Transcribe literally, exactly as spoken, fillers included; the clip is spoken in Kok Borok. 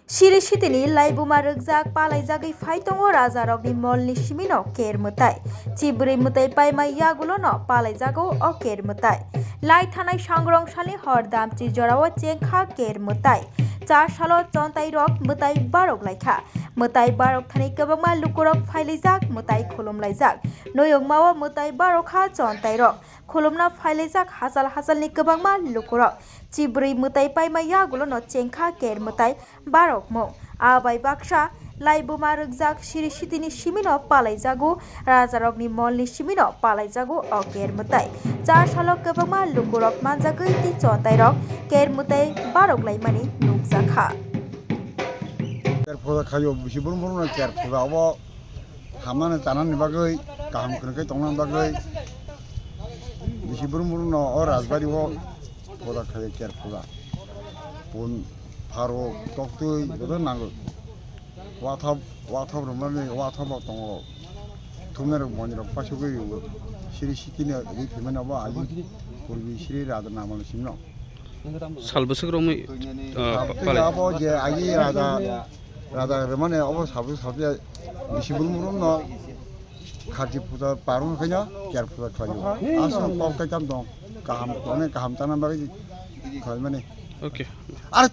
Siri sitini laibuma rwkjak palaijagwi phai tongo rajarokni molni simino ker mwtai. Chibrwi mwtai paima yagulono palaijago o ker mwtai. Lai thanai sangrong salni hor damchi jorao chengkha ker mwtai. Char salo chontairok mwtai barok laikha. Mwtai barok thani kwbangma lukurok phailaijak mwtai khulumlaijak. Noyongmao mwtai barokha chontairok. Khulumna phailaijak hachal hachalni kwbangma lukurok. Chibrwi mwtai paima yagulono chengkha ker mwtai barokmung. A bai baksa laibuma rwkjak siri sitini simino palaijago, rajarokni molni simino palaijago o ker mwtai. Char salo kwbangma lukurok manjagwi tei chontairok ker mwtai barok laimani nukjakha. Ker phuja khaio, bisi borok no ker phuja obo hamnani chanani bagwi, kaham kwrwngkhe tongnani bagwi bisi borok no o rajbari o phuja khaio, ker phuja. Pun pharo toktwi joto nango. Wathop, wathop rwmani wathop bo tongo. Thumnairok monirok pasugwi ringo. Siri sitini ri phimani obo aji purbi siri raja namani simno. Sal bwswk romwi, ah, Sal palai. Abo je aji raja, raja rwmani obo sal bwswk sal bwswk bisi bulmung romno kharchi puja parung khaino ker puja khlaio. Aswk kok kaitam dong. Kaham, onek kaham chana bagwi khlaimani. Okay. Ar